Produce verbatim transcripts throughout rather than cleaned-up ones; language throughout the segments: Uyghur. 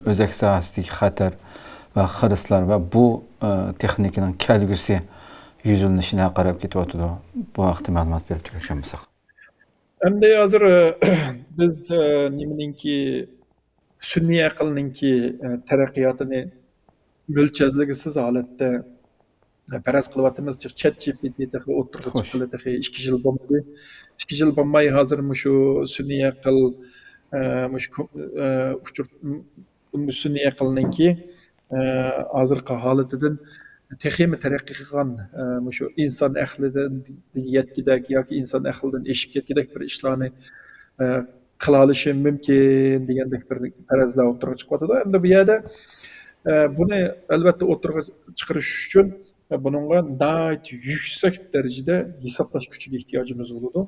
ئۆزەك ساھەسىدىكى خەتەر ۋە خىرىسلار ۋە بۇ، ئە، تېخنىكىنىڭ كەلگۈسى يۈزلىنىشى نەقەدەر كېتىۋاتىدۇ؟ بۇ ھەقتە مەلۇمات بېرىپ تۈگەتكەن بولساق. ئەمدى ھازىر، ئە، بىز، ئە، نېمىنىڭكى، سۈنئىي ئەقىلنىڭكى، ئە، تەرەققىياتىنى مۆلچەرلىگۈسىز ھالەتتە، ئە، پەرەز قىلىۋاتىمىز، چات جى پى تى تېخى ئوتتۇرىغا چىققىلى تېخى ئىككى يىل بولمىدى. ئىككى يىل بولماي ھازىر مۇشۇ سۈنئىي ئەقىل، ئە، مۇشۇ كو-، ئە، ئۇچۇر، سۈنئىي ئەقىلنىڭكى، ئە، ھازىرقى ھالىتىدىن تېخىمۇ تەرەققىي قىلغان، ئە، مۇشۇ ئىنسان ئەقلىدىن يەتكۈدەك ياكى ئىنسان ئەقلىدىن ئېشىپ كەتكۈدەك بىر ئىشلارنى، ئە، قىلالىشى مۇمكىن دېگەندەك بىر پەرەزلەر ئوتتۇرىغا چىقىۋاتىدۇ. ئەمدى بۇ يەردە، ئە، بۇنى ئەلۋەتتە ئوتتۇرىغا چىقىرىش ئۈچۈن، ئە، بۇنىڭغا ناھايىتى يۈكسەك دەرىجىدە ھېسابلاش كۈچىگە ئېھتىياجىمىز بولىدۇ.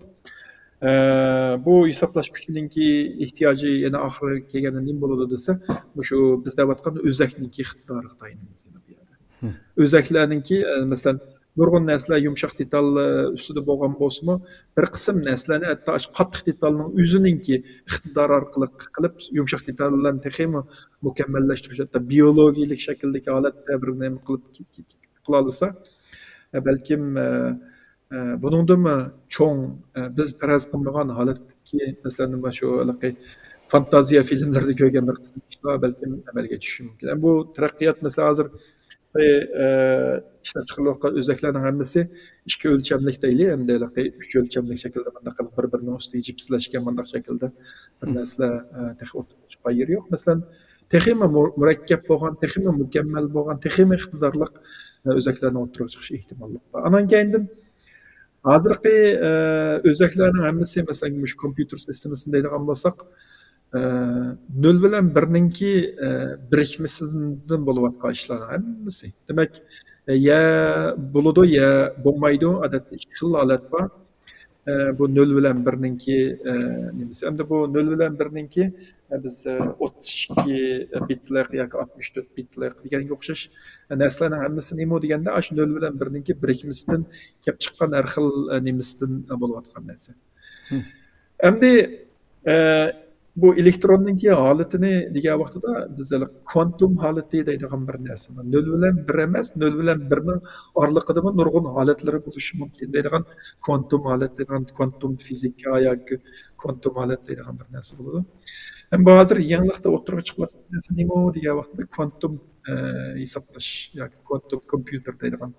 ئە، بۇ ھېسابلاش كۈچىنىڭكى ئېھتىياجى يەنە ئاخىرى كەلگەندە نېمە بولىدۇ دېسە، مۇشۇ بىز دەۋاتقان ئۆزەكنىڭكى ئىقتىدارىغا تايىنىمىز يەنە بۇ يەردە. مم. ئۆزەكلەرنىڭكى، ئە، مەسىلەن، نۇرغۇن نەرسىلەر يۇمشاق دېتال، ئە، ئۈستىدە بولغان بولسىمۇ، بىر قىسىم نەرسىلەرنى ھەتتا ئاشۇ قاتتىق دېتالنىڭ ئۆزىنىڭكى ئىقتىدارى ئارقىلىق قىلىپ، يۇمشاق دېتاللارنى تېخىمۇ مۇكەممەللەشتۈرۈش، ھەتتا بىيولوگىيەلىك شەكىلدىكى ھالەتتە بىر نېمە قىلىپ قىلالىسا، ئە، بەلكىم، ئە، ئە، بۇنىڭدىنمۇ چوڭ، ئە، بىز پەرەز قىلمىغان ھالەتتىكى، مەسىلەن، مانا شۇ ھېلىقى فانتازىيە فىلىملىرىدا كۆرگەن بىر قىسىم ئىشلار بەلكىم ئەمەلگە چۈشۈشى مۇمكىن. ئە، بۇ تەرەققىيات، مەسىلەن، ھازىر، ئە، ئىشلەپچىقىرىلىۋاتقان ئۆزەكلەرنىڭ ھەممىسى ئىككى ئۆلچەملىك دەيلى، ئەمدى ھېلىقى ئۈچ ئۆلچەملىك شەكىلدە مۇنداق قىلىپ بىر-بىرىنىڭ ئۈستىگە جىپسلەشكەن مۇنداق شەكىلدە بىر مم. نەرسىلەر، ئە، تېخى ئوتتۇرىغا چىققان يېرى يوق. مەسىلەن، تېخىمۇ مۇ-، مۇرەككەپ بولغان، تېخىمۇ مۇكەممەل بولغان، تېخىمۇ ئىقتىدارلىق، ئە، ئۆزەكلەرنىڭ ئوتتۇرىغا چىقىشى ئېھتىماللىق بار. ئانان كەينىدىن ھازىرقى، ئە، ئۆزەكلەرنىڭ ھەممىسى، مەسىلەن، مۇشۇ كومپيۇتېر سىستېمىسىنى دەيدىغان بولساق، ئە، نۆل بىلەن بىرنىڭكى، ئە، بىرىكمىسىدىن بولۇۋاتقان ئىشلارنىڭ ھەممىسى. دېمەك، ئە، يا بولىدۇ، يا بولمايدۇ. ئادەتتە ئىككى خىل ھالەت بار. ئە، بۇ نۆل بىلەن بىرنىڭكى، ئە، نېمىسى؟ ئەمدى بۇ نۆل بىلەن بىرنىڭكى، ئە، بىز، ئە، ئوتتۇز ئىككى بىتلىق ياكى ئاتمىش تۆت بىتلىق دېگەنگە ئوخشاش، ئە، نەرسىلەرنىڭ ھەممىسى نېمە دېگەندە، ئاشۇ نۆل بىلەن بىرنىڭكى بىرىكمىسىدىن كەپ چىققان ھەر خىل، ئە، نېمىسىدىن، ئە، بولۇۋاتقان نەرسە. مم. ئەمدى، ئە، بۇ ئېلېكتروننىڭكى ھالىتىنى دېگەن ۋاقتىدا بىز ھېلى كۋانتوم ھالىتى دەيدىغان بىر نەرسە بار. نۆل بىلەن بىر ئەمەس، نۆل بىلەن بىرنىڭ ئارىلىقىدىمۇ نۇرغۇن ھالەتلىرى بولۇشى مۇمكىن دەيدىغان كۋانتوم ھالەت دەيدىغان كۋانتوم فىزىكا ياكى كۋانتوم ھالەت دەيدىغان بىر نەرسە بولىدۇ. ھەم بۇ ھازىر يېڭىلىقتا ئوتتۇرىغا چىقىۋاتقان نەرسە نېمە دېگەن ۋاقتىدا كۋانتوم، ئە، ھېسابلاش ياكى كۋانتوم كومپيۇتېر دەيدىغان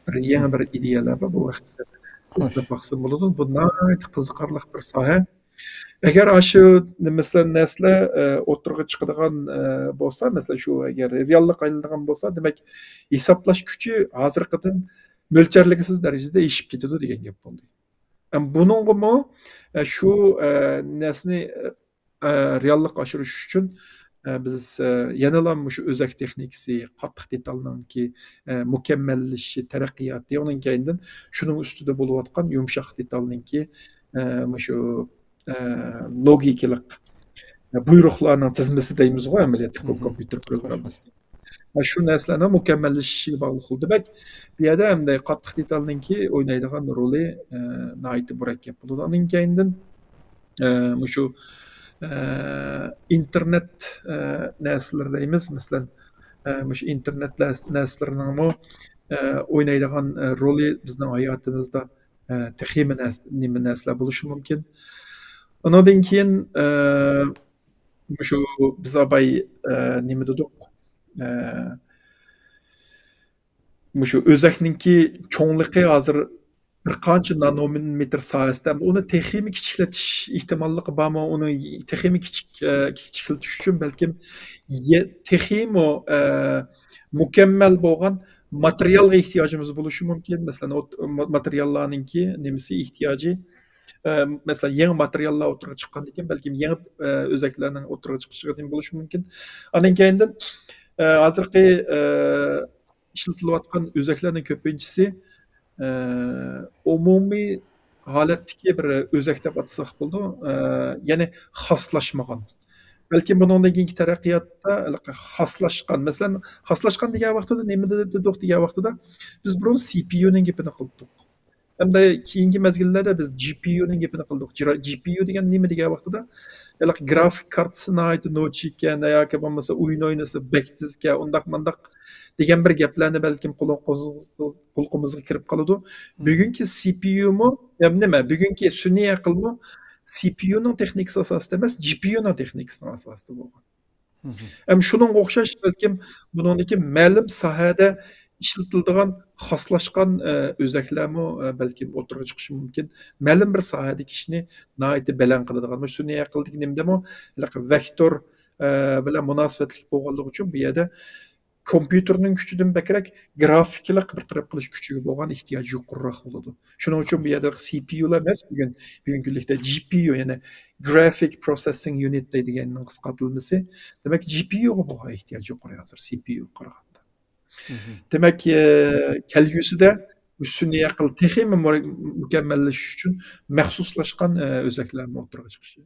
بىر يېڭى بىر ئىدىيەلەر بار. بۇ ۋاقىتتا ئىزدەپ باقسا بولىدۇ. بۇ ناھايىتى قىزىقارلىق بىر ساھە. ئەگەر ئاشۇ، مەسىلەن، نەرسىلەر، ئە، ئوتتۇرىغا چىقىدىغان، ئە، بولسا، مەسىلەن، شۇ ئەگەر رېئاللىققا ئايلىنىدىغان بولسا، دېمەك، ھېسابلاش كۈچى ھازىرقىدىن مۆلچەرلىگۈسىز دەرىجىدە ئېشىپ كېتىدۇ دېگەن گەپ بولدى. ئەم، بۇنىڭغىمۇ، ئە، شۇ، ئە، نەرسىنى، ئە، رېئاللىققا ئاشۇرۇش ئۈچۈن، ئە، بىز، ئە، يەنىلا مۇشۇ ئۆزەك تېخنىكىسى، قاتتىق دېتالنىڭكى، ئە، مۇكەممەللىشىشى، تەرەققىياتى، ئۇنىڭ كەينىدىن شۇنىڭ ئۈستىدە بولۇۋاتقان يۇمشاق دېتالنىڭكى، ئە، مۇشۇ، ئە، لوگىكىلىق، ئە، بۇيرۇقلارنىڭ تىزمىسى دەيمىزغۇ، ئەمەلىيەتتە كوم-، مم. كومپيۇتېر پروگراممىسى. ۋە شۇ نەرسىلەرنىڭ مۇكەممەللىشىشىگە باغلىق بولىدۇ. دېمەك، بۇ يەردە ئەمدى قاتتىق دېتالنىڭكى ئوينايدىغان رولى، ئە، ناھايىتى مۇرەككەپ بولىدۇ. ئاندىن كەينىدىن، ئە، مۇشۇ، ئە، ئىنتېرنېت، ئە، نەرسىلىرى دەيمىز، مەسىلەن، ئە، مۇشۇ ئىنتېرنېت نەرس-، نەرسىلىرىنىڭمۇ، ئە، ئوينايدىغان، ئە، رولى بىزنىڭ ھاياتىمىزدا، ئە، تېخىمۇ نەرس-، نېمە نەرسىلەر بولۇشى مۇمكىن. ئۇنىڭدىن كېيىن، ئە، مۇشۇ بىز ئاباي، ئە، نېمە دېدۇق؟ ئە، مۇشۇ ئۆزەكنىڭكى چوڭلۇقى ھازىر بىر قانچە نانومېتىر ساھەسىدە، ئۇنى تېخىمۇ كىچىكلىتىش ئېھتىماللىقى بارمۇ؟ ئۇنى تېخىمۇ كىچىك، ئە، كىچىكلىتىش ئۈچۈن بەلكىم يە-، تېخىمۇ، ئە، مۇكەممەل بولغان ماتېرىيالغا ئېھتىياجىمىز بولۇشى مۇمكىن. مەسىلەن، ئوت-، ما-، ماتېرىياللارنىڭكى نېمىسى ئېھتىياجى، ئە، مەسىلەن، يېڭى ماتېرىياللار ئوتتۇرىغا چىققاندىن كېيىن، بەلكىم يېڭى، ئە، ئۆزەكلەرنىڭ ئوتتۇرىغا چىقىشىغا نېمە بولۇشى مۇمكىن. ئاندىن كەينىدىن، ئە، ھازىرقى، ئە، ئىشلىتىلىۋاتقان ئۆزەكلەرنىڭ كۆپىنچىسى، ئە، ئومۇمىي ھالەتتىكى بىر ئۆزەك دەپ ئاتىساق بولىدۇ. ئە، يەنى خاسلاشمىغان. بەلكىم بۇنىڭدىن كېيىنكى تەرەققىياتتا ھېلىقى خاسلاشقان، مەسىلەن، خاسلاشقان دېگەن ۋاقتىدا نېمە دېدۇق دېگەن ۋاقتىدا، بىز بۇرۇن سى پى يۇنىڭ گېپىنى قىلدۇق. ھەمدە كېيىنكى مەزگىللەردە بىز جى پى يۇنىڭ گېپىنى قىلدۇق. جى پى يۇ دېگەن نېمە دېگەن ۋاقتىدا، ھېلىقى گرافىك كارتىسى ناھايىتى نوچى ئىكەن، ياكى بولمىسا ئويۇن ئوينىسا بەك تېز ئىكەن، ئۇنداق مانداق دېگەن بىر گەپلەرنى بەلكىم قۇلىقىمىزغا كىرىپ قالىدۇ. بۈگۈنكى سى پى يۇمۇ، يا نېمە، بۈگۈنكى سۈنئىي ئەقىلمۇ سى پى يۇنىڭ تېخنىكىسى ئاساسىدا ئەمەس، جى پى يۇنىڭ تېخنىكىسىنىڭ ئاساسىدا بولغان. ھەم شۇنىڭغا ئوخشاش بەلكىم بۇنىڭدىكى مەلۇم ساھەدە ئىشلىتىلىدىغان خاسلاشقان، ئە، ئۆزەكلەرمۇ، ئە، بەلكىم ئوتتۇرىغا چىقىشى مۇمكىن. مەلۇم بىر ساھەدىكى ئىشنى ناھايىتى بەلەن قىلىدىغان. مۇشۇ سۈنئىي ئەقىلدىكى نېمىدىمۇ ھېلىقى ۋېكتور، ئە، بىلەن مۇناسىۋەتلىك بولغانلىقى ئۈچۈن بۇ يەردە كومپيۇتېرنىڭ كۈچىدىن بەكرەك گرافىكىلىق بىر تەرەپ قىلىش كۈچىگە بولغان ئېھتىياج يۇقىرىراق بولىدۇ. شۇنىڭ ئۈچۈن بۇ يەردە سى پى يۇلار ئەمەس، بۈگۈن، بۈگۈنكى كۈنلۈكتە جى پى يۇ، يەنى Graphic Processing Unit دەيدىغاننىڭ قىسقارتىلمىسى. دېمەك، جى پى يۇغا بولغان ئېھتىياج يۇقىرى ھازىر سى پى يۇغا قارىغاندا. دېمەك، ئە، كەلگۈسىدە سۈنئىي ئەقىل تېخىمۇ مۇ-، مۇكەممەللىشىش ئۈچۈن مەخسۇسلاشقان، ئە، ئۆزەكلەرمۇ ئوتتۇرىغا چىقىشى